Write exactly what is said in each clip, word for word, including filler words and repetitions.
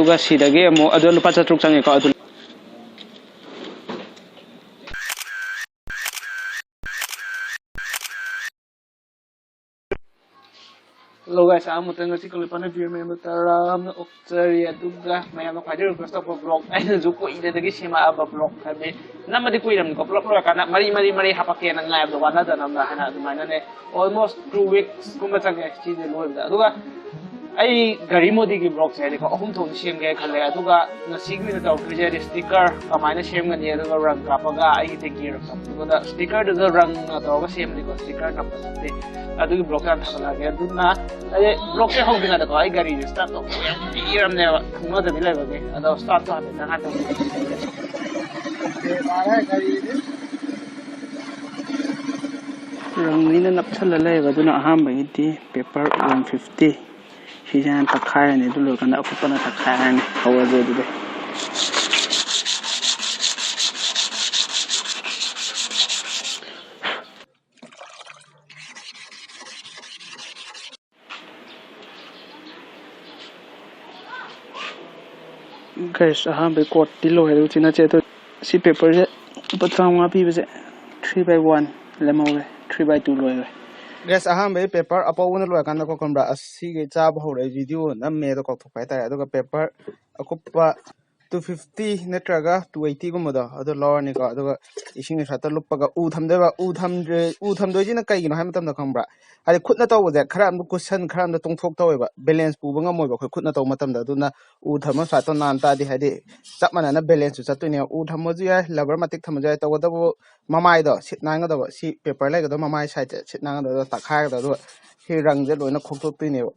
ꯑꯗꯨꯒ ꯁꯤꯗꯒꯤ ꯑꯃꯨꯛ ꯑꯗꯨ ꯂꯨꯄꯥ ꯆꯥꯇ꯭ꯔꯨꯛ ꯆꯪꯉꯦꯀꯣ꯫ ꯑꯗꯨ Hello guys, ꯑꯍꯥꯟꯕꯗ ꯉꯁꯤ ꯀꯂꯤꯄꯥꯅ ꯚꯤꯌꯨ ꯃꯌꯥꯝꯗ ꯇꯔꯥꯝꯅ ꯑꯣꯛꯆꯔꯤ꯫ ꯑꯗꯨꯒ ꯃꯌꯥꯝꯅ ꯈ꯭ꯋꯥꯏꯗꯒꯤ request ꯇꯧꯕ vlog, ꯑꯩꯅꯁꯨ ꯀꯨꯏꯅꯗꯒꯤ ꯁꯦꯝꯃꯛꯑꯕ vlog ꯍꯥꯏꯕꯗꯤ ꯅꯝꯕꯗꯤ ꯀꯨꯏꯔꯝꯅꯤꯀꯣ, ꯄꯨꯂꯞ ꯂꯣꯏꯔꯀꯥꯟꯗ ꯃꯔꯤ ꯃꯔꯤ ꯃꯔꯤ ꯍꯥꯄꯛꯀꯦꯅ ꯉꯥꯏꯕꯗꯣ ꯋꯥꯅꯗꯅꯕ ꯍꯥꯏꯅ ꯑꯗꯨꯃꯥꯏꯅꯅꯦ almost two weeks ꯀꯨꯝꯕ ꯆꯪꯉꯦ ꯁꯤꯁꯦ ꯂꯣꯏꯕꯗ꯫ ꯑꯗꯨꯒ ꯑꯩ ꯒꯥꯔꯤ ꯃꯣꯗꯤꯒꯤ vlogꯁꯦ ꯍꯥꯏꯗꯤꯀꯣ ꯑꯍꯨꯝ ꯊꯣꯛꯅ ꯁꯦꯝꯒꯦ ꯈꯜꯂꯦ꯫ ꯑꯗꯨꯒ ꯉꯁꯤꯒꯤ ꯑꯣꯏꯅ ꯇꯧꯔꯛꯇꯣꯏꯁꯦ ꯍꯥꯏꯗꯤ sticker ꯀꯃꯥꯏꯅ ꯁꯦꯝꯒꯅꯤ, ꯑꯗꯨꯒ ꯔꯪ ꯀꯥꯞꯄꯒ ꯑꯩꯒꯤ ꯇꯦꯡꯀꯤ ꯔꯪ ꯀꯥꯞꯄꯗꯨꯗ stickerꯗꯨꯗ ꯔꯪꯅ ꯇꯧꯔꯒ ꯁꯦꯝꯕꯅꯤꯀꯣ, sticker ꯅꯞꯄ ꯅꯠꯇꯦ꯫ ꯑꯗꯨꯒꯤ vlogꯁꯦ ꯍꯥꯟꯅ ꯊꯥꯒꯠꯂꯛꯑꯒꯦ꯫ ꯑꯗꯨꯅ ꯑꯩ vlogꯁꯦ ꯍꯧꯗ꯭ꯔꯤꯉꯩꯗꯀꯣ ꯑꯩ ꯒꯥꯔꯤꯁꯦ start ꯇꯧꯕ ꯌꯥꯝ ꯀꯤꯔꯝꯅꯦꯕ, ꯈꯪꯅꯗꯕꯤ ꯂꯩꯕꯒꯤ꯫ ꯑꯗꯣ startꯇꯣ ꯍꯥꯟꯅ ꯍꯥꯟꯅ ꯔꯪꯅꯤꯅ ꯅꯞꯁꯜꯂ ꯂꯩꯌꯦꯕ꯫ ꯑꯗꯨꯅ ꯑꯍꯥꯟꯕꯒꯤꯗꯤ paper one fifty ꯁꯤꯁꯦ ꯍꯥꯟꯅ ꯇꯛꯈꯥꯏꯔꯅꯤ, ꯑꯗꯨ ꯂꯣꯏꯔꯀꯥꯟꯗ ꯑꯀꯨꯞꯄꯅ ꯇꯛꯈꯥꯏꯔꯅꯤ꯫ ꯍꯧꯔꯁꯦ ꯑꯗꯨꯗꯤ꯫ Guys, ꯑꯍꯥꯟꯕꯒꯤ coatꯇꯤ ꯂꯣꯏꯔꯦ, ꯎꯆꯤꯟ ꯅꯥꯆꯤꯟ꯫ ꯑꯗꯣ ꯁꯤ paperꯁꯦ ꯂꯨꯄꯥ ꯇꯔꯥꯃꯉꯥ ꯄꯤꯕꯁꯦ three by one ꯂꯦꯝꯍꯧꯔꯦ, three by two ꯂꯣꯏꯔꯦ꯫ Guys, ꯑꯍꯥꯟꯕꯒꯤ paper ꯑꯄꯧꯕꯅ ꯂꯣꯏꯔꯀꯥꯟꯗꯀꯣ, ꯈꯪꯕ꯭ꯔꯥ, ꯑꯁꯤꯒꯤ ꯆꯥꯕ ꯍꯧꯔꯛꯑꯦ, video ꯅꯝꯃꯦ ꯑꯗꯣ ꯀꯥꯎꯊꯣꯛꯄ ꯍꯥꯏꯇꯥꯔꯦ꯫ ꯑꯗꯨꯒ paper ꯑꯀꯨꯞꯄ two fifty ꯅꯠꯇ꯭ꯔꯒ two eightyꯒꯨꯝꯕꯗꯣ ꯑꯗꯨ ꯂꯧꯔꯅꯤꯀꯣ꯫ ꯑꯗꯨꯒ ꯏꯁꯤꯡ ꯑꯁꯥꯠꯇ ꯂꯨꯞꯄꯒ ꯎ ꯊꯝꯗꯣꯏꯕ꯫ ꯎ ꯊꯝꯗ꯭ꯔꯦ, ꯎ ꯊꯝꯗꯣꯏꯁꯤꯅ ꯀꯩꯒꯤꯅꯣ ꯍꯥꯏꯕ ꯃꯇꯝꯗ, ꯈꯪꯕ꯭ꯔꯥ, ꯍꯥꯏꯗꯤ ꯈꯨꯠꯅ ꯇꯧꯕꯁꯦ ꯈꯔ ꯑꯃꯗ ꯀꯨꯁꯟ, ꯈꯔ ꯑꯃꯗ ꯇꯣꯡꯊꯣꯛ ꯇꯧꯋꯦꯕ, balance ꯄꯨꯕ ꯉꯝꯃꯣꯏꯕ ꯑꯩꯈꯣꯏ ꯈꯨꯠꯅ ꯇꯧꯕ ꯃꯇꯝꯗ꯫ ꯑꯗꯨꯅ ꯎ ꯊꯝꯕ ꯁꯥꯠꯇꯣ ꯅꯥꯟ ꯇꯥꯔꯗꯤ ꯍꯥꯏꯗꯤ ꯆꯞ ꯃꯥꯟꯅꯅ balanceꯁꯨ ꯆꯠꯇꯣꯏꯅꯦ꯫ ꯎ ꯊꯝꯃꯁꯨ ꯌꯥꯏ, rubber ꯃꯇꯤꯛ ꯊꯝꯃꯁꯨ ꯌꯥꯏ, ꯇꯧꯕꯇꯕꯨ ꯃꯃꯥꯏꯗꯣ ꯁꯤꯠ ꯅꯥꯟꯒꯗꯕ, ꯁꯤ paper ꯂꯩꯒꯗꯕ ꯃꯃꯥꯏ sideꯁꯦ ꯁꯤꯠ ꯅꯥꯟꯒꯗꯕ, ꯑꯗꯨꯒ ꯇꯛꯈꯥꯏꯒꯗꯕ, ꯑꯗꯨꯒ ꯁꯤ ꯔꯪꯁꯦ ꯂꯣꯏꯅ ꯈꯣꯛꯇꯣꯛꯇꯣꯏꯅꯦꯕ꯫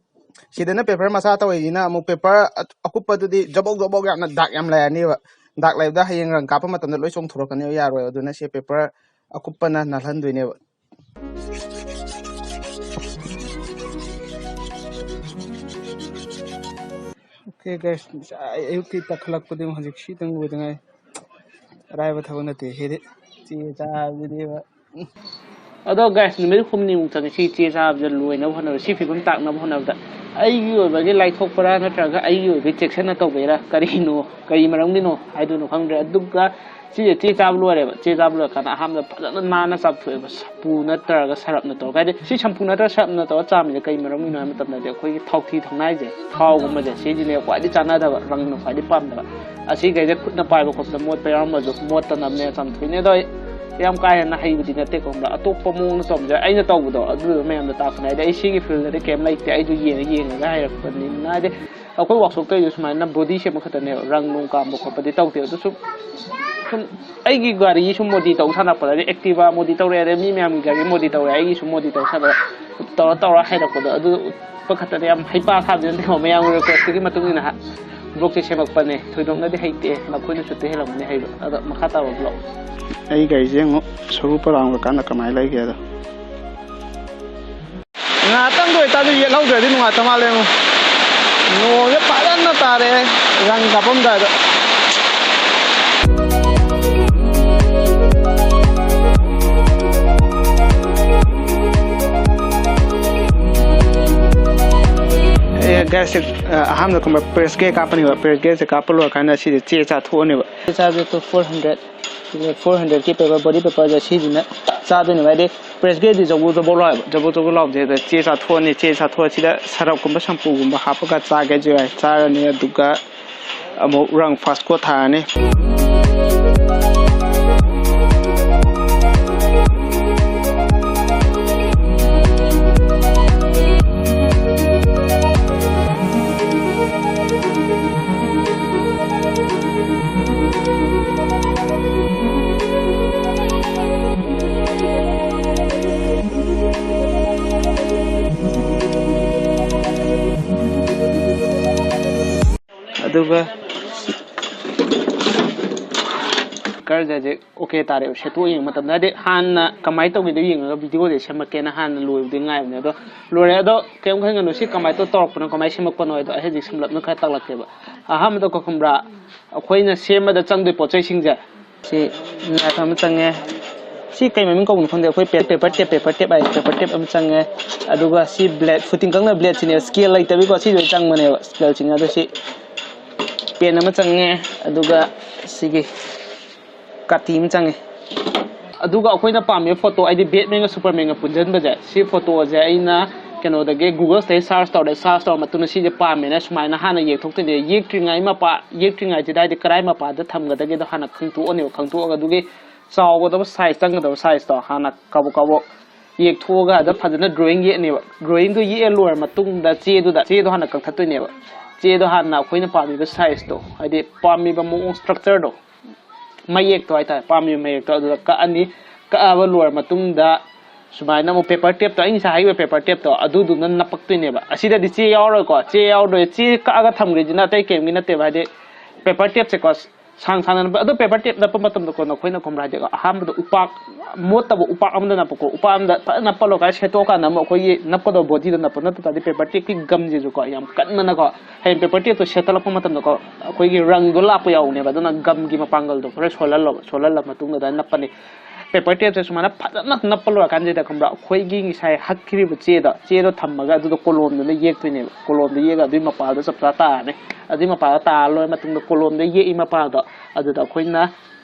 ꯁꯤꯗꯅ paper ꯃꯆꯥ ꯇꯧꯔꯤꯁꯤꯅ ꯑꯃꯨꯛ paper ꯑ-, ꯑꯀꯨꯞꯄꯗꯨꯗꯤ ꯖꯕꯧ ꯖꯕꯧ ꯌꯥꯝꯅ ꯗꯥꯛ ꯌꯥꯝ ꯂꯩꯔꯅꯦꯕ꯫ ꯗꯥꯛ ꯂꯩꯕꯗ ꯍꯌꯦꯡ ꯔꯪ ꯀꯥꯞꯄ ꯃꯇꯝꯗ ꯂꯣꯏ ꯆꯣꯡꯊꯣꯔꯛꯀꯅꯦꯕ, ꯌꯥꯔꯣꯏ꯫ ꯑꯗꯨꯅ ꯁꯤ paper ꯑꯀꯨꯞꯄꯅ ꯅꯥꯜꯍꯟꯗꯣꯏꯅꯦꯕ꯫ Okay guys, ꯉꯁꯥꯏ ꯑꯌꯨꯛꯀꯤ ꯇꯛꯈꯠꯂꯛꯄꯗꯤ ꯍꯧꯖꯤꯛ ꯁꯤꯇꯪ ꯂꯣꯏꯗ ꯉꯥꯏ꯫ ꯑꯔꯥꯏꯕ ꯊꯕꯛ ꯅꯠꯇꯦ ꯁꯤꯗꯤ꯫ ꯆꯦ ꯆꯥꯕꯁꯤꯗꯤꯕ꯫ ꯑꯗꯣ guys, ꯅꯨꯃꯤꯠ ꯍꯨꯝꯅꯤꯃꯨꯛ ꯆꯪꯉꯦ ꯁꯤ ꯆꯦ ꯆꯥꯕꯁꯦ ꯂꯣꯏꯅꯕ ꯍꯣꯠꯅꯕꯗ, ꯁꯤ ꯐꯤꯕꯝ ꯇꯥꯛꯅꯕ ꯍꯣꯠꯅꯕꯗ꯫ ꯑꯩꯒꯤ ꯑꯣꯏꯕꯒꯤ ꯂꯥꯏꯊꯣꯛꯄꯔꯥ ꯅꯠꯇ꯭ꯔꯒ ꯑꯩꯒꯤ ꯑꯣꯏꯕꯒꯤ ꯆꯦꯛꯁꯤꯟꯅ ꯇꯧꯕꯩꯔꯥ, ꯀꯔꯤꯅꯣ, ꯀꯔꯤ ꯃꯔꯝꯒꯤꯅꯣ ꯍꯥꯏꯗꯣꯏꯅꯣ ꯈꯪꯗ꯭ꯔꯦ꯫ ꯑꯗꯨꯒ ꯁꯤꯁꯦ ꯆꯦ ꯆꯥꯕ ꯂꯣꯏꯔꯦꯕ꯫ ꯆꯦ ꯆꯥꯕ ꯂꯣꯏꯔꯀꯥꯟꯗ ꯑꯍꯥꯟꯕꯗ ꯐꯖꯅ ꯅꯥꯟꯅ ꯆꯥꯝꯊꯣꯛꯑꯦꯕ, ꯁꯝꯄꯨ ꯅꯠꯇ꯭ꯔꯒ ꯁꯔꯞꯅ ꯇꯧꯔꯒ꯫ ꯍꯥꯏꯗꯤ ꯁꯤ ꯁꯝꯄꯨ ꯅꯠꯇ꯭ꯔꯒ ꯁꯔꯞꯅ ꯇꯧꯔꯒ ꯆꯥꯝꯃꯤꯁꯦ ꯀꯩ ꯃꯔꯝꯒꯤꯅꯣ ꯍꯥꯏꯕ ꯃꯇꯝꯗꯗꯤ, ꯑꯩꯈꯣꯏꯒꯤ ꯊꯥꯎꯊꯤ ꯊꯧꯅꯥꯏꯁꯦ, ꯊꯥꯎꯒꯨꯝꯕꯁꯦ, ꯁꯤꯁꯤꯅꯦ ꯈ꯭ꯋꯥꯏꯗꯒꯤ ꯆꯥꯟꯅꯗꯕ, ꯔꯪꯅ ꯈ꯭ꯋꯥꯏꯗꯒꯤ ꯄꯥꯝꯗꯕ꯫ ꯑꯁꯤꯈꯩꯁꯦ ꯈꯨꯠꯅ ꯄꯥꯏꯕ ꯈꯣꯠꯄꯗ ꯃꯣꯠꯄ ꯌꯥꯎꯔꯝꯃꯁꯨ ꯃꯣꯠꯇꯅꯕꯅꯦ ꯆꯥꯝꯊꯣꯛꯏꯅꯦ꯫ ꯑꯗꯣ ꯑꯩ ꯌꯥꯝ ꯀꯥ ꯍꯦꯟꯅ ꯍꯩꯕꯗꯤ ꯅꯠꯇꯦ, ꯈꯪꯕ꯭ꯔꯥ? ꯑꯇꯣꯞꯄ ꯃꯑꯣꯡꯗ ꯇꯧꯔꯝꯁꯦ, ꯑꯩꯅ ꯇꯧꯕꯗꯣ ꯑꯗꯨꯗꯣ ꯃꯌꯥꯝꯗ ꯇꯥꯛꯄꯅꯦ꯫ ꯍꯥꯏꯗꯤ ꯑꯩ ꯁꯤꯒꯤ ꯐꯤꯜꯗꯗꯤ ꯀꯩꯝ ꯂꯩꯇꯦ, ꯑꯩꯁꯨ ꯌꯦꯡꯉ ꯌꯦꯡꯉꯒ ꯍꯩꯔꯛꯄꯅꯤꯅ꯫ ꯍꯥꯏꯗꯤ ꯑꯩꯈꯣꯏ ꯋꯥꯛꯁꯣꯞ ꯇꯧꯔꯤꯗꯣ ꯁꯨꯃꯥꯏꯅ ꯕꯣꯗꯤ ꯁꯦꯝꯕ ꯈꯛꯇꯅꯦꯕ, ꯔꯪ ꯅꯨꯡ ꯀꯥꯝꯕ ꯈꯣꯠꯄꯗꯤ ꯇꯧꯗꯦ꯫ ꯑꯗꯨ ꯁꯨꯝ ꯁꯨꯝ ꯑꯩꯒꯤ ꯒꯥꯔꯤ ꯁꯨꯝ ꯃꯣꯗꯤ ꯇꯧ ꯁꯥꯟꯅꯔꯛꯄꯗ, ꯍꯥꯏꯗꯤ ꯑꯦꯛꯇꯤꯚꯥ ꯃꯣꯗꯤ ꯇꯧꯔꯦ, ꯑꯗꯩ ꯃꯤ ꯃꯌꯥꯝꯒꯤ ꯒꯥꯔꯤ ꯃꯣꯗꯤ ꯇꯧꯔꯦ, ꯑꯩꯒꯤꯁꯨ ꯃꯣꯗꯤ ꯇꯧ ꯁꯥꯟꯅ ꯇꯧꯔ ꯇꯧꯔ ꯍꯩꯔꯛꯄꯗꯣ ꯑꯗꯨ ꯎꯠꯄ ꯈꯛꯇꯅꯦ꯫ ꯌꯥꯝ ꯍꯩꯄꯥ ꯁꯥꯕꯗꯤ ꯅꯠꯇꯦꯀꯣ, ꯃꯌꯥꯝꯒꯤ ꯔꯤꯀ꯭ꯋꯦꯁꯇꯨꯒꯤ ꯃꯇꯨꯡ ꯏꯟꯅ ꯕ꯭ꯂꯣꯛꯁꯦ ꯁꯦꯝꯃꯛꯄꯅꯦ꯫ ꯊꯣꯏꯗꯣꯛꯅꯗꯤ ꯍꯩꯇꯦ, ꯅꯈꯣꯏꯅ ꯁꯨꯠꯇ ꯍꯦꯜꯂꯝꯒꯅꯤ ꯍꯩꯕ꯫ ꯑꯗꯣ ꯃꯈꯥ ꯇꯥꯕ ꯕ꯭ꯂꯣꯛ꯫ ꯑꯩ ꯒꯥꯔꯤꯁꯦ ꯑꯃꯨꯛ ꯁꯣꯔꯨ ꯄꯔꯥꯡꯕ ꯀꯥꯟꯗ ꯀꯃꯥꯏꯅ ꯂꯩꯒꯦ ꯑꯗꯣ? ꯉꯥꯏꯍꯥꯛꯇꯪꯗ ꯑꯣꯏꯇꯥꯔꯁꯨ ꯌꯦꯠꯍꯧꯗ꯭ꯔꯗꯤ ꯅꯨꯡꯉꯥꯏꯇ ꯃꯥꯜꯂꯦ꯫ ꯑꯃꯨꯛ ꯅꯣꯡꯁꯦ ꯐꯖꯅ ꯇꯥꯔꯛꯑꯦ ꯔꯪ ꯀꯥꯞꯄꯝꯗꯥꯏꯗ꯫ ꯑꯦ, ꯒꯥꯏꯁ, ꯑ, ꯑꯍꯥꯟꯕꯗ ꯀꯨꯝꯕ ꯄ꯭ꯔꯦꯁ ꯒꯦꯠ ꯀꯥꯞꯄꯅꯤꯕ꯫ ꯄ꯭ꯔꯦꯁ ꯒꯦꯠꯁꯦ ꯀꯥꯞꯄ ꯂꯣꯏꯔꯀꯥꯟꯗ ꯁꯤꯁꯦ ꯆꯦ ꯆꯥꯊꯣꯛꯑꯅꯦꯕ꯫ ꯆꯦ ꯆꯥꯕꯗꯣ ꯐꯣꯔ ꯍꯟꯗ꯭ꯔꯦꯠ, ꯐꯣꯔ ꯍꯟꯗ꯭ꯔꯦꯠꯀꯤ ꯄꯦꯄꯔ, ꯕꯣꯗꯤ ꯄꯦꯄꯔꯁꯦ ꯁꯤꯁꯤꯅ ꯆꯥꯗꯣꯏꯅꯦꯕ꯫ ꯍꯥꯏꯗꯤ ꯄ꯭ꯔꯦꯁ ꯒꯦꯠꯗꯤ ꯖꯧꯕꯣ ꯖꯧꯕꯣ ꯂꯥꯎꯋꯦꯕ, ꯖꯧꯕꯣ ꯖꯧꯕꯣ ꯂꯥꯎꯕꯁꯦ꯫ ꯑꯗ ꯆꯦ ꯆꯥꯊꯣꯛꯑꯅꯤ, ꯆꯦ ꯆꯥꯊꯣꯛꯑ ꯁꯤꯗ ꯁꯔꯞꯀꯨꯝꯕ ꯁꯝꯄꯨꯒꯨꯝꯕ ꯍꯥꯞꯄꯒ ꯆꯥꯒꯦꯁꯨ ꯌꯥꯏ, ꯆꯥꯔꯅꯤ꯫ ꯑꯗꯨꯒ ꯑꯃꯨꯛ ꯔꯪ ꯐꯥꯁ ꯀꯣꯠ ꯊꯥꯔꯅꯤ꯫ ꯑꯗꯨꯒ ꯀꯔꯁꯦ ꯍꯧꯖꯤꯛ ꯑꯣꯀꯦ ꯇꯥꯔꯦ꯫ ꯁꯦꯠꯇꯣꯛ ꯌꯦꯡꯕ ꯃꯇꯝꯗ, ꯍꯥꯏꯗꯤ ꯍꯥꯟꯅ ꯀꯃꯥꯏꯅ ꯇꯧꯒꯦꯗꯣ ꯌꯦꯡꯉꯒ ꯚꯤꯗꯤꯑꯣꯗꯤ ꯁꯦꯝꯃꯛꯀꯦꯅ ꯍꯥꯟꯅ ꯂꯣꯏꯕꯗꯤ ꯉꯥꯏꯕꯅꯦ꯫ ꯑꯗꯣ ꯂꯣꯏꯔꯦ꯫ ꯑꯗꯣ ꯀꯩꯝ ꯈꯟꯒꯅꯨ, ꯁꯤ ꯀꯃꯥꯏꯅ ꯇꯧꯔꯛꯄꯅꯣ, ꯀꯃꯥꯏꯅ ꯁꯦꯝꯃꯛꯄꯅꯣ ꯍꯥꯏꯗꯣ ꯑꯩ ꯍꯧꯖꯤꯛ ꯁꯝꯂꯞꯅ ꯈꯔ ꯇꯥꯛꯂꯛꯀꯦꯕ꯫ ꯑꯍꯥꯟꯕꯗ ꯀꯣ, ꯈꯪꯕ꯭ꯔꯥ, ꯑꯩꯈꯣꯏꯅ ꯁꯦꯝꯕꯗ ꯆꯪꯗꯣꯏ ꯄꯣꯠ ꯆꯩꯁꯤꯡꯁꯦ꯫ ꯁꯤ ꯅꯥꯏꯐ ꯑꯃ ꯆꯪꯉꯦ, ꯁꯤ ꯀꯩ ꯃꯃꯤꯡ ꯀꯧꯕꯅꯣ ꯈꯪꯗꯦ, ꯑꯩꯈꯣꯏ paper tape, paper tape ꯍꯥꯏ, paper tape ꯑꯃ ꯆꯪꯉꯦ꯫ ꯑꯗꯨꯒ ꯁꯤ blade, ꯐꯨꯇꯤꯟ ꯀꯛꯅꯕ bladeꯁꯤꯅꯦꯕ, scale ꯂꯩꯇꯕꯤꯀꯣ, ꯁꯤ ꯂꯣꯏ ꯆꯪꯕꯅꯦꯕ, scale ꯆꯤꯡꯉꯦ꯫ ꯑꯗꯣ ꯁꯤ pen ꯑꯃ ꯆꯪꯉꯦ, ꯑꯗꯨꯒ ꯁꯤꯒꯤ ꯀꯥꯇꯤ ꯑꯃ ꯆꯪꯉꯦ꯫ ꯑꯗꯨꯒ ꯑꯩꯈꯣꯏꯅ ꯄꯥꯝꯃꯤꯕ photo, ꯍꯥꯏꯗꯤ Batmanꯒ Supermanꯒ ꯄꯨꯟꯁꯤꯟꯕꯁꯦ, ꯁꯤ photoꯁꯦ ꯑꯩꯅ ꯀꯩꯅꯣꯗꯒꯤ Googleꯁꯤꯗꯒꯤ search ꯇꯧꯔꯦ꯫ Search ꯇꯧꯔ ꯃꯇꯨꯡꯗ ꯁꯤꯁꯦ ꯄꯥꯝꯃꯦꯅ ꯁꯨꯃꯥꯏꯅ ꯍꯥꯟꯅ ꯌꯦꯛꯊꯣꯛꯇꯣꯏꯅꯦ꯫ ꯌꯦꯛꯇ꯭ꯔꯤꯉꯩ ꯃꯄꯥ, ꯌꯦꯛꯇ꯭ꯔꯤꯉꯩꯁꯤꯗ ꯍꯥꯏꯗꯤ ꯀꯔꯥꯏ ꯃꯄꯥꯗ ꯊꯝꯒꯗꯒꯦꯗꯣ ꯍꯥꯟꯅ ꯈꯪꯇꯣꯛꯑꯅꯦꯕ꯫ ꯈꯪꯇꯣꯛꯑꯒ ꯑꯗꯨꯒꯤ ꯆꯥꯎꯒꯗꯕ size, ꯆꯪꯒꯗꯕ sizeꯇꯣ ꯍꯥꯟꯅ ꯀꯥꯕꯣꯛ ꯀꯥꯕꯣꯛ ꯌꯦꯛꯊꯣꯛꯑꯒ ꯑꯗ ꯐꯖꯅ drawing ꯌꯦꯛꯑꯅꯦꯕ꯫ Drawingꯗꯣ ꯌꯦꯛꯑ ꯂꯣꯏꯔ ꯃꯇꯨꯡꯗ ꯆꯦꯗꯨꯗ, ꯆꯦꯗꯣ ꯍꯥꯟꯅ ꯀꯛꯊꯠꯇꯣꯏꯅꯦꯕ꯫ ꯆꯦꯗꯣ ꯍꯥꯟꯅ ꯑꯩꯈꯣꯏꯅ ꯄꯥꯝꯃꯤꯕ sizeꯇꯣ, ꯍꯥꯏꯗꯤ ꯄꯥꯝꯃꯤꯕ ꯃꯑꯣꯡ, structureꯗꯣ, ꯃꯌꯦꯛꯇꯣ ꯍꯥꯏꯇꯥꯔꯦ, ꯄꯥꯝꯃꯤꯕ ꯃꯌꯦꯛꯇꯣ ꯑꯗꯨꯗ ꯀꯛꯑꯅꯤ꯫ ꯀꯛꯑꯕ ꯂꯣꯏꯔ ꯃꯇꯨꯡꯗ ꯁꯨꯃꯥꯏꯅ ꯑꯃꯨꯛ paper tapeꯇꯣ, ꯑꯩ ꯉꯁꯥꯏ ꯍꯥꯏꯈꯤꯕ paper tapeꯇꯣ, ꯑꯗꯨꯗꯨꯅ ꯅꯞꯄꯛꯇꯣꯏꯅꯦꯕ꯫ ꯑꯁꯤꯗꯗꯤ ꯆꯦ ꯌꯥꯎꯔꯣꯏꯀꯣ, ꯆꯦ ꯌꯥꯎꯔꯣꯏ꯫ ꯆꯦ ꯀꯛꯑꯒ ꯊꯝꯈ꯭ꯔꯤꯁꯤꯅ ꯑꯇꯩ ꯀꯩꯝꯒꯤ ꯅꯠꯇꯦꯕ, ꯍꯥꯏꯗꯤ paper tapeꯁꯦꯀꯣ, ꯁꯥꯡ ꯁꯥꯡꯅ ꯅꯞꯄ꯫ ꯑꯗꯣ paper tape ꯅꯞꯄ ꯃꯇꯝꯗꯀꯣ, ꯅꯈꯣꯏꯅ ꯈꯪꯕ꯭ꯔꯥ, ꯍꯥꯏꯗꯤ ꯑꯍꯥꯟꯕꯗ ꯎꯄꯥꯛ, ꯃꯣꯠꯇꯕ ꯎꯄꯥꯛ ꯑꯃꯗ ꯅꯞꯄꯀꯣ, ꯎꯄꯥꯛ ꯑꯃꯗ ꯐꯖꯅ ꯅꯞꯄ ꯂꯣꯏꯔꯀꯥꯟꯗ ꯁꯦꯠꯇꯣꯛꯑꯀꯥꯟꯗ ꯑꯃꯨꯛ ꯑꯩꯈꯣꯏꯒꯤ ꯅꯞꯀꯗꯧꯕ bodyꯗ ꯅꯞꯄ꯫ ꯅꯠꯇ ꯇꯥꯔꯗꯤ paper tapeꯀꯤ ꯒꯝꯁꯤꯁꯨꯀꯣ ꯌꯥꯝ ꯀꯟꯕꯅꯀꯣ, ꯍꯌꯦꯡ paper tapeꯇꯣ ꯁꯦꯠꯇꯠꯂꯛꯄ ꯃꯇꯝꯗꯀꯣ, ꯑꯩꯈꯣꯏꯒꯤ ꯔꯪꯗꯣ ꯂꯥꯛꯄ ꯌꯥꯎꯕꯅꯦꯕ꯫ ꯑꯗꯨꯅ ꯒꯝꯒꯤ ꯃꯄꯥꯡꯒꯜꯗꯣ ꯈꯔ ꯁꯣꯜꯍꯜꯂꯣꯕ, ꯁꯣꯜꯍꯜꯂ ꯃꯇꯨꯡꯗ ꯑꯗꯨꯃꯥꯏꯅ ꯅꯞꯄꯅꯤ꯫ Paper tapeꯁꯦ ꯁꯨꯃꯥꯏꯅ ꯐꯖꯅ ꯅꯞꯄ ꯂꯣꯏꯔꯀꯥꯟꯁꯤꯗ, ꯈꯪꯕ꯭ꯔꯥ, ꯑꯩꯈꯣꯏꯒꯤ ꯉꯁꯥꯏ ꯍꯛꯈꯤꯕ ꯆꯦꯗꯣ, ꯆꯦꯗꯣ ꯊꯝꯃꯒ ꯑꯗꯨꯗ ꯀꯣꯂꯣꯝꯗꯨꯅ ꯌꯦꯛꯇꯣꯏꯅꯦꯕ꯫ ꯀꯣꯂꯣꯝꯗ ꯌꯦꯛꯑꯒ ꯑꯗꯨꯒꯤ ꯃꯄꯥꯗꯣ ꯆꯞ ꯆꯥ ꯇꯥꯔꯅꯤ꯫ ꯑꯗꯨꯒꯤ ꯃꯄꯥꯗꯣ ꯇꯥꯔ ꯂꯣꯏꯔ ꯃꯇꯨꯡꯗ ꯀꯣꯂꯣꯝꯗ ꯌꯦꯛꯏ ꯃꯄꯥꯗꯣ ꯑꯗꯨꯗ ꯑꯩꯈꯣꯏꯅ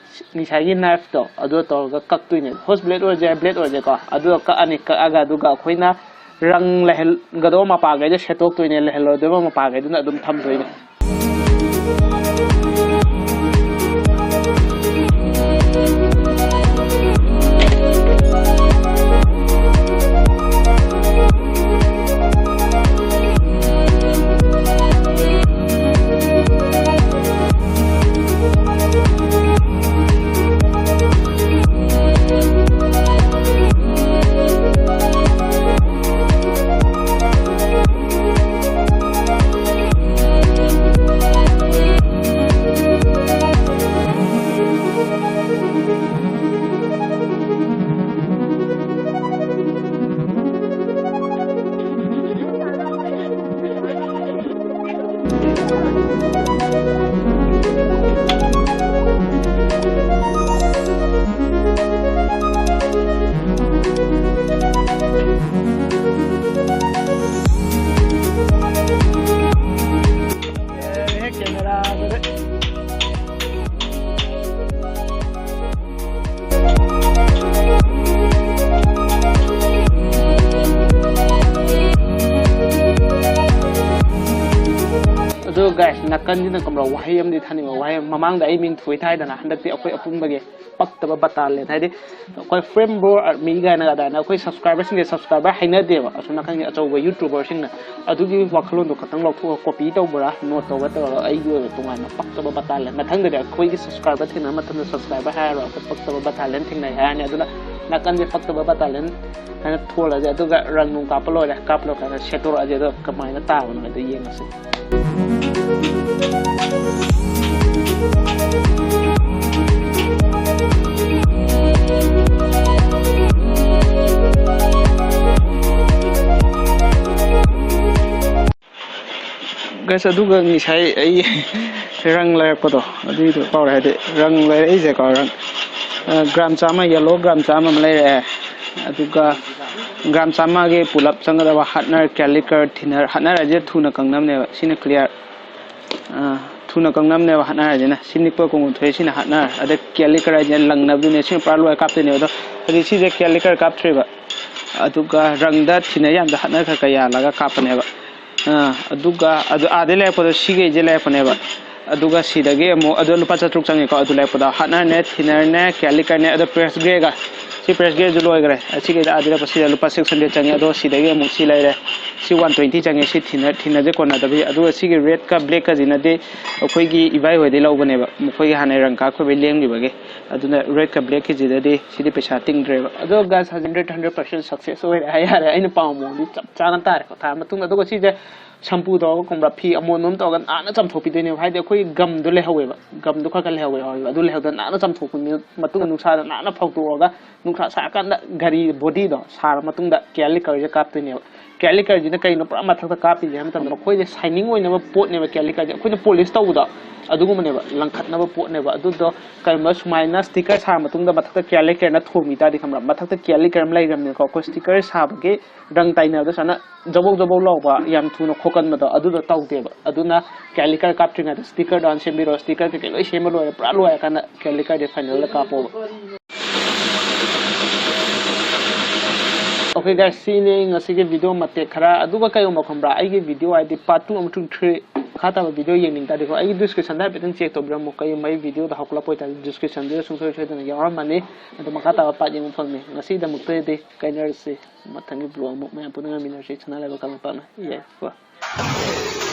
ꯉꯁꯥꯏꯒꯤ knifeꯇꯣ ꯑꯗꯨ ꯇꯧꯔꯒ ꯀꯛꯇꯣꯏꯅꯦ꯫ Horse blade ꯑꯣꯏꯔꯁꯨ ꯌꯥꯏ, blade ꯑꯣꯏꯔꯁꯨꯀꯣ꯫ ꯑꯗꯨꯒ ꯀꯛꯑꯅꯤ, ꯀꯛꯑꯒ ꯑꯗꯨꯒ ꯑꯩꯈꯣꯏꯅ ꯔꯪ ꯂꯩꯍꯟꯒꯗꯧꯕ ꯃꯄꯥꯈꯩꯗꯣ ꯁꯦꯠꯇꯣꯛꯇꯣꯏꯅꯦ, ꯂꯩꯍꯜꯂꯣꯏꯗꯕ ꯃꯄꯥꯈꯩꯗꯨꯅ ꯑꯗꯨꯝ ꯊꯝꯗꯣꯏꯅꯦ꯫ ꯀꯦꯃꯦꯔꯥꯗꯨꯗ꯫ ꯑꯗꯣ guys, ꯅꯥꯀꯟꯁꯤꯅ ꯀꯝꯕ ꯋꯥꯍꯩ ꯑꯃꯗꯤ ꯊꯥꯅꯤꯡꯕ, ꯋꯥꯍꯩ ꯑꯃ, ꯃꯃꯥꯡꯗ ꯑꯩ ꯃꯤꯡ ꯊꯣꯏ ꯊꯥꯏꯗꯅ, ꯍꯟꯗꯛꯇꯤ ꯑꯩꯈꯣꯏ ꯑꯄꯨꯟꯕꯒꯤ ꯄꯛꯇꯕ ꯕꯇꯥꯂꯦꯟ, ꯍꯥꯏꯗꯤ ꯑꯩꯈꯣꯏ ꯐ꯭ꯔꯦꯝ ꯕ꯭ꯔꯣ ꯑꯥꯔꯃꯤ ꯀꯥꯏꯅ ꯑꯗꯥꯏꯅ ꯑꯩꯈꯣꯏ subscriberꯁꯤꯡꯁꯦ subscriber ꯍꯥꯏꯅꯗꯦꯕ, ꯑꯁꯣꯝ ꯅꯥꯀꯟꯒꯤ ꯑꯆꯧꯕ YouTuberꯁꯤꯡꯅ꯫ ꯑꯗꯨꯒꯤ ꯋꯥꯈꯜꯂꯣꯟꯗꯣ ꯈꯛꯇꯪ ꯂꯧꯊꯣꯛꯑꯒ copy ꯇꯧꯕ꯭ꯔꯥ, note ꯇꯧꯕ꯭ꯔꯥ ꯇꯧꯔꯒ ꯑꯩꯒꯤ ꯑꯣꯏꯕ ꯇꯣꯉꯥꯟꯅ ꯄꯛꯇꯕ ꯕꯇꯥꯂꯦꯟ꯫ ꯃꯊꯪꯗꯗꯤ ꯑꯩꯈꯣꯏꯒꯤ subscriber ꯊꯦꯡꯅꯕ ꯃꯇꯝꯗ subscriber ꯍꯥꯏꯔꯔꯣꯏ, ꯑꯩꯈꯣꯏ ꯄꯛꯇꯕ ꯕꯇꯥꯂꯦꯟ ꯊꯦꯡꯅꯩ ꯍꯥꯏꯔꯅꯤ꯫ ꯑꯗꯨꯅ ꯅꯥꯀꯟꯁꯦ ꯄꯛꯇꯕ ꯕꯇꯥꯂꯦꯟ ꯍꯥꯏꯅ ꯊꯣꯜꯂꯁꯦ, ꯑꯗꯨꯒ ꯔꯪ ꯅꯨꯡ ꯀꯥꯞꯄ ꯂꯣꯏꯔꯦ, ꯀꯥꯞꯄ ꯂꯣꯏꯔꯀꯥꯟꯗ ꯁꯦꯠꯇꯣꯔꯛꯑꯁꯦ, ꯑꯗꯣ ꯀꯃꯥꯏꯅ ꯇꯥꯕꯅꯣ ꯍꯥꯏꯗꯣ ꯌꯦꯡꯉꯁꯤ꯫ Guys, ꯑꯗꯨꯒ ꯉꯁꯥꯏ ꯑꯩ ꯔꯪ ꯂꯩꯔꯛꯄꯗꯣ, ꯑꯗꯨꯏꯗꯣ ꯀꯧꯔꯦ, ꯍꯥꯏꯗꯤ ꯔꯪ ꯂꯩꯔꯛꯏꯁꯦꯀꯣ, ꯔꯪ, ꯑ, gram ꯆꯥꯝꯃ, yellow gram ꯆꯥꯝꯃ ꯑꯃ ꯂꯩꯔꯛꯑꯦ꯫ ꯑꯗꯨꯒ gram ꯆꯥꯝꯃꯒꯤ ꯄꯨꯂꯞ ꯆꯪꯒꯗꯕ ꯍꯥꯔꯠꯅꯔ, ꯀꯦꯂꯤꯀꯔ, ꯊꯤꯅꯔ꯫ ꯍꯥꯔꯠꯅꯔ ꯍꯥꯏꯁꯦ ꯊꯨꯅ ꯀꯪꯅꯕꯅꯦꯕ, ꯁꯤꯅ clear꯫ ꯑ, ꯊꯨꯅ ꯀꯪꯅꯕꯅꯦꯕ ꯍꯥꯔꯠꯅꯔ ꯍꯥꯏꯁꯤꯅ꯫ ꯁꯤ ꯅꯤꯛꯄ ꯀꯣꯡꯒꯣꯟ ꯊꯣꯛꯑꯦ, ꯁꯤꯅ ꯍꯥꯔꯠꯅꯔ꯫ ꯑꯗ ꯀꯦꯂꯤꯀꯔ ꯍꯥꯏꯁꯤꯅ ꯂꯪꯅꯕꯗꯨꯅꯦ, ꯁꯤꯅ ꯄꯨꯔꯥ ꯂꯣꯏꯔ ꯀꯥꯞꯇꯣꯏꯅꯦꯕ꯫ ꯑꯗꯣ ꯍꯧꯖꯤꯛ ꯁꯤꯁꯦ ꯀꯦꯂꯤꯀꯔ ꯀꯥꯞꯇ꯭ꯔꯤꯕ, ꯑꯗꯨꯒ ꯔꯪꯗ ꯊꯤꯅꯔ ꯌꯥꯝꯗ ꯍꯥꯔꯠꯅꯔ ꯈꯔ ꯈꯔ ꯌꯥꯜꯂꯒ ꯀꯥꯞꯄꯅꯦꯕ꯫ ꯑ, ꯑꯗꯨꯒ ꯑꯗꯨ ꯑꯥꯗꯩ ꯂꯩꯔꯛꯄꯗꯣ ꯁꯤꯈꯩꯁꯦ ꯂꯩꯔꯛꯄꯅꯦꯕ꯫ ꯑꯗꯨꯒ ꯁꯤꯗꯒꯤ ꯑꯃꯨꯛ, ꯑꯗꯣ ꯂꯨꯄꯥ ꯆꯥꯇ꯭ꯔꯨꯛ ꯆꯪꯉꯤꯀꯣ, ꯑꯗꯨ ꯂꯩꯔꯛꯄꯗ ꯍꯥꯔꯠꯅꯔꯅꯦ, ꯊꯤꯅꯔꯅꯦ, ꯀꯦꯂꯤꯀꯔꯅꯦ, ꯑꯗꯣ ꯄ꯭ꯔꯦꯁ ꯒ꯭ꯔꯦꯒ꯫ ꯁꯤ ꯄ꯭ꯔꯦꯁ ꯒ꯭ꯔꯦꯁꯨ ꯂꯣꯏꯈ꯭ꯔꯦ꯫ ꯑꯁꯤꯒꯤꯗ ꯑꯥꯗ ꯂꯩꯔꯛꯄ ꯁꯤꯗ ꯂꯨꯄꯥ six hundred ꯆꯪꯉꯤ꯫ ꯑꯗꯣ ꯁꯤꯗꯒꯤ ꯑꯃꯨꯛ ꯁꯤ ꯂꯩꯔꯦ, ꯁꯤ one twenty ꯆꯪꯉꯤ꯫ ꯁꯤ ꯊꯤꯅ, ꯊꯤꯅꯁꯦ ꯀꯣꯟꯅꯗꯕꯤ꯫ ꯑꯗꯨꯒ ꯁꯤꯒꯤ ꯔꯦꯗꯀ ꯕ꯭ꯂꯦꯛꯀꯁꯤꯅꯗꯤ ꯑꯩꯈꯣꯏꯒꯤ ꯏꯕꯥꯏ ꯍꯣꯏꯗꯩ ꯂꯧꯕꯅꯦꯕ, ꯃꯈꯣꯏꯒꯤ ꯍꯥꯟꯅ ꯔꯪ ꯀꯥꯞꯈꯤꯕꯩ ꯂꯦꯝꯈꯤꯕꯒꯤ꯫ ꯑꯗꯨꯅ ꯔꯦꯗꯀ ꯕ꯭ꯂꯦꯛꯀꯤꯁꯤꯗꯗꯤ ꯁꯤꯗꯤ ꯄꯩꯁꯥ ꯇꯤꯡꯗ꯭ꯔꯦꯕ꯫ ꯑꯗꯣ guys, hundred, hundred percent success ꯑꯣꯏꯔꯦ ꯍꯥꯏ ꯌꯥꯔꯦ꯫ ꯑꯩꯅ ꯄꯥꯝꯕ ꯃꯑꯣꯡꯗꯤ ꯆꯞ ꯆꯥꯅ ꯇꯥꯔꯦꯀꯣ꯫ ꯊꯥꯔ ꯃꯇꯨꯡꯗ, ꯑꯗꯨꯒ ꯁꯤꯁꯦ ꯁꯝꯄꯨ ꯇꯧꯔꯒ ꯀꯨꯝꯕ꯭ꯔꯥ, ꯐꯤ ꯑꯃꯣꯟꯕ ꯑꯃ ꯇꯧꯔꯒ ꯅꯥꯟꯅ ꯆꯥꯝꯊꯣꯛꯄꯤꯗꯣꯏꯅꯦꯕ꯫ ꯍꯥꯏꯗꯤ ꯑꯩꯈꯣꯏ ꯒꯝꯗꯣ ꯂꯩꯍꯧꯋꯦꯕ, ꯒꯝꯗꯣ ꯈꯔ ꯈꯔ ꯂꯩꯍꯧꯋꯦ, ꯍꯧꯋꯦꯕ꯫ ꯑꯗꯨ ꯂꯩꯍꯧꯗꯅ ꯅꯥꯟꯅ ꯆꯥꯝꯊꯣꯛꯄ ꯃꯇꯨꯡꯗ ꯅꯨꯡꯁꯥꯗ ꯅꯥꯟꯅ ꯐꯧꯗꯣꯛꯑꯒ, ꯅꯨꯡꯁꯥ ꯁꯥꯔꯀꯥꯟꯗ ꯒꯥꯔꯤ ꯕꯣꯗꯤꯗꯣ ꯁꯥꯔ ꯃꯇꯨꯡꯗ ꯀꯦꯂꯤꯀꯔꯁꯦ ꯀꯥꯞꯇꯣꯏꯅꯦꯕ꯫ ꯀꯦꯂꯤꯀꯔꯁꯤꯅ ꯀꯩꯅꯣ ꯄꯨꯔꯥ ꯃꯊꯛꯇ ꯀꯥꯞꯄꯤꯁꯦ ꯍꯥꯏꯕ ꯃꯇꯝꯗ, ꯃꯈꯣꯏꯁꯦ ꯁꯥꯏꯅꯤꯡ ꯑꯣꯏꯅꯕ ꯄꯣꯠꯅꯦꯕ ꯀꯦꯂꯤꯀꯔꯁꯦ꯫ ꯑꯩꯈꯣꯏꯅ ꯄꯣꯂꯤꯁ ꯇꯧꯕꯗꯣ, ꯑꯗꯨꯒꯨꯝꯕꯅꯦꯕ, ꯂꯪꯈꯠꯅꯕ ꯄꯣꯠꯅꯦꯕ꯫ ꯑꯗꯨꯗꯣ ꯀꯔꯤꯒꯨꯝꯕ ꯁꯨꯃꯥꯏꯅ sticker ꯁꯥꯕ ꯃꯇꯨꯡꯗ ꯃꯊꯛꯇ care lacquer ꯅ ꯊꯣꯝꯃꯤ ꯇꯥꯔꯗꯤ, ꯈꯪꯕ꯭ꯔꯥ, ꯃꯊꯛꯇ care lacquer ꯑꯃ ꯂꯩꯈ꯭ꯔꯕꯅꯤꯅꯀꯣ, ꯑꯩꯈꯣꯏ sticker ꯁꯥꯕꯒꯤ ꯔꯪ ꯇꯥꯏꯅꯕꯗ ꯁꯨꯃꯥꯏꯅ ꯖꯕꯧ ꯖꯕꯧ ꯂꯥꯎꯕ, ꯌꯥꯝ ꯊꯨꯅ ꯈꯣꯀꯟꯕꯗꯣ, ꯑꯗꯨꯗꯣ ꯇꯧꯗꯦꯕ꯫ ꯑꯗꯨꯅ care lacquer ꯀꯥꯞꯇ꯭ꯔꯤꯉꯩꯗ sticker ꯗꯣ ꯍꯥꯟꯅ ꯁꯦꯝꯕꯤꯔꯣ꯫ Sticker ꯀꯩꯀꯩ ꯂꯣꯏ ꯁꯦꯝꯕ ꯂꯣꯏꯔꯦ, ꯄꯨꯔꯥ ꯂꯣꯏꯔꯀꯥꯟꯗ care lacquer ꯗꯤ final ꯗ ꯀꯥꯞꯄꯣꯕ꯫ Okay guys, ꯁꯤꯅꯤ ꯉꯁꯤꯒꯤ video ꯃꯇꯦꯛ ꯈꯔ꯫ ꯑꯗꯨꯒ ꯀꯩꯒꯨꯝꯕ, ꯈꯪꯕ꯭ꯔꯥ, ꯑꯩꯒꯤ video ꯍꯥꯏꯗꯤ part two ꯑꯃꯁꯨꯡ three, ꯃꯈꯥ ꯇꯥꯕ video ꯌꯦꯡꯅꯤꯡ ꯇꯥꯔꯗꯤꯀꯣ, ꯑꯩꯒꯤ description ꯗ ꯍꯥꯏꯐꯦꯠꯇꯪ check ꯇꯧꯕꯤꯔꯝꯃꯣ꯫ ꯀꯩꯒꯨꯝꯕ ꯑꯩ video ꯗ ꯍꯧꯒꯠꯂꯛꯄ ꯑꯣꯏꯇꯥꯔꯗꯤ description ꯗꯨꯗ ꯁꯨꯡꯁꯣꯏ ꯁꯣꯏꯗꯅ ꯌꯥꯎꯔꯝꯃꯅꯤ꯫ ꯑꯗꯣ ꯃꯈꯥ ꯇꯥꯕ part ꯌꯦꯡꯕ ꯐꯪꯅꯤ꯫ ꯉꯁꯤꯒꯤꯗꯃꯛꯇꯗꯤ ꯀꯥꯏꯅꯔꯁꯤ꯫ ꯃꯊꯪꯒꯤ vlog ꯑꯃꯨꯛ ꯃꯌꯥꯝ ꯄꯨꯟꯅ ꯉꯥꯏꯃꯤꯟꯅꯔꯁꯤ꯫ ꯁꯅꯥ ꯂꯩꯕꯥꯛ ꯀꯪꯂꯩꯄꯥꯛꯅ꯫ ꯌꯥꯏ꯫